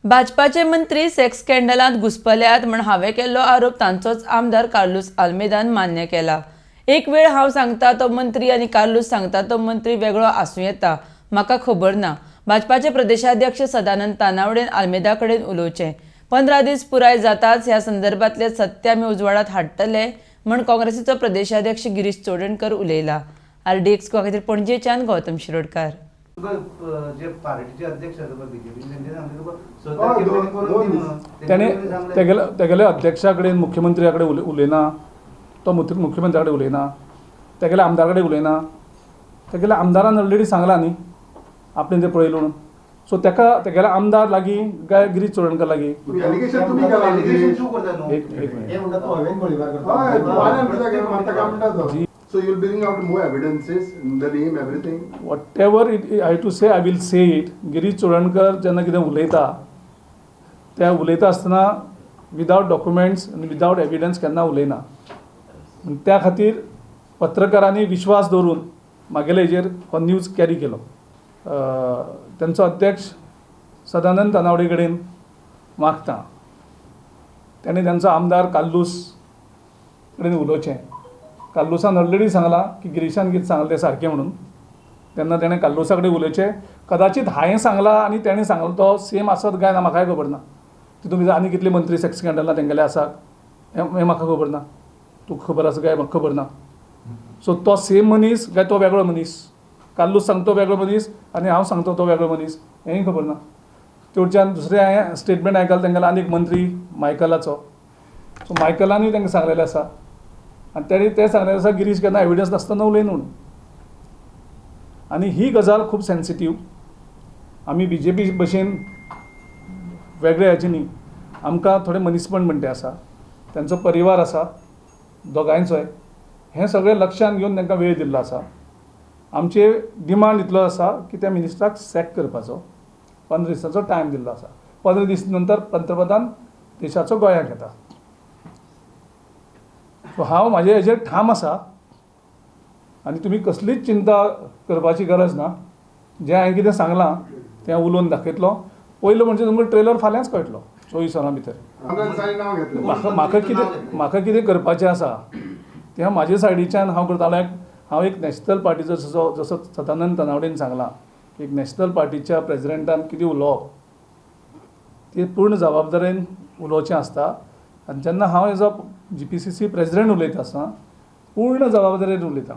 भाजपाचे मंत्री सेक्स स्कॅन्डलांत घुस्पल्यात म्हण हांवें केल्लो आरोप तांचोच आमदार कार्लूस आल्मेदान मान्य केला. एक वेळ हांव सांगता तो मंत्री आनी कार्लूस सांगता तो मंत्री वेगळो आसूं येता, म्हाका खबर ना. भाजपाचे प्रदेशाध्यक्ष सदानंद तानावडेन आल्मेदा कडेन उलोवचें. 15 दीस पुराय जाताच ह्या संदर्भातले सत्य आमी उजवाडात हाडटले म्हण काँग्रेसीचो प्रदेशाध्यक्ष गिरीश चोडणकर उलयला. आरडीएक्स खातीर पणजेच्यान गौतम शिरोडकार. तुका जे पार्टीचे अध्यक्ष आसा पळय बीजेपी, तेंच्यानी सांगलें तुका स हय, तारखे दोन मेरेन करून दोन दी दीस. म्हणून. त्याने तेंच्यानी सांगलें. तेगेले तेगेले अध्यक्षा कडेन, मुख्यमंत्र्या कडेन उलयना तो, मुख्यमंत्र्या कडेन उलयना, तेगेले आमदारा कडेन उलयना. तेगेल्या आमदारान ऑलरेडी सांगलां न्ही आपणें तें पळयलें म्हणून. सो तेका तेगेले आमदार लागीं काय गिरीश चोडणकर लागीं? एलिगेशन तुम्ही केला. Allegation तूं करता न्हू. एक एक मिनिट. हे म्हणटा तूं हांवें गोळीबार हय, करता. वाल्यान कित्याक मारता काय म्हणटा तो. जी. So you'll bring out more evidences, the name, everything. Whatever it I to say, I will say it. Girish Chodankar जेन्ना कितें उलयता, त्या उलयता आसतना विदावट डॉक्युमेंट्स आनी विदावट एविडन्स केन्ना उलयना. आनी त्या खातीर पत्रकारांनी विश्वास दवरून म्हागेले हेजेर हो न्यूज कॅरी केलो. तेंचो अध्यक्ष सदानंद तानावडे कडेन मागता, तेणें तेंचो आमदार कार्लूस कडेन उलोवचें. कार्लुसान ऑलरेडी सांगलां की गिरीशान कितें सांगलें तें सारकें म्हणून. तेन्ना तेणें कार्लुसा कडेन उलोवचें. कदाचीत हांवें सांगलां आनी तेणें सांगलां तो सेम आसत काय ना, म्हाकाय खबर ना. तितून भितर आनी कितले मंत्री सेक्स स्कॅन्डलां तेंगेले आसात हें म्हाका खबर ना. तुका खबर आसा काय म्हाका खबर ना. सो तो सेम मनीस काय तो वेगळो मनीस, कार्लूस सांगता तो वेगळो मनीस आनी हांव सांगता तो वेगळो मनीस, हेंय खबर ना. तेवटेच्यान दुसरें हांवें स्टेटमेंट आयकलें तेंगेलो आनी एक मंत्री मायकलाचो. सो मायकलानूय तांकां सांगलेलें आसा आनी तेणी तें सांगलेलें आसा, गिरीश केन्ना एविडन्स नासतना उलयना म्हणून. आनी ही गजाल खूब सेन्सिटीव. आमी बीजेपी भशेन वेगळे हाचे न्ही. आमकां थोडें मनीसपण म्हणटा आसा, तेंचो परिवार आसा दोगांयचोय. हें सगळें लक्षांत घेवन तांकां वेळ दिल्लो आसा. आमचे डिमांड इतलो आसा की त्या मिनिस्टराक सॅक करपाचो 15 दिसांचो टायम दिल्लो आसा. 15 दीस नंतर पंतप्रधान देशाचो गोंयाक येता. सो हांव म्हाजे हेजेर ठाम आसा आनी तुमी कसलीच चिंता करपाची गरज ना. जें हांवें कितें सांगलां तें उलोवन दाखयतलो. पयलो म्हणजे तुमकां ट्रेलर फाल्यांच कळटलो, 24 वरां भितर. आमदार दिसांनी नांव घेतलें. म्हाका कितें करपाचें आसा तें म्हाजे सायडीच्यान हांव करतालो. हांव एक नॅशनल पार्टीचो, जसो जसो सदानंद तानावडेन सांगलां की एक नॅशनल पार्टीच्या प्रेजिडेंटान कितें उलोवप तें पूर्ण जबाबदारेन उलोवचें आसता. आनी जेन्ना हांव एज अ जीपीसीसी प्रेजिडेंट उलयता आसतना पूर्ण जबाबदारेन उलयता.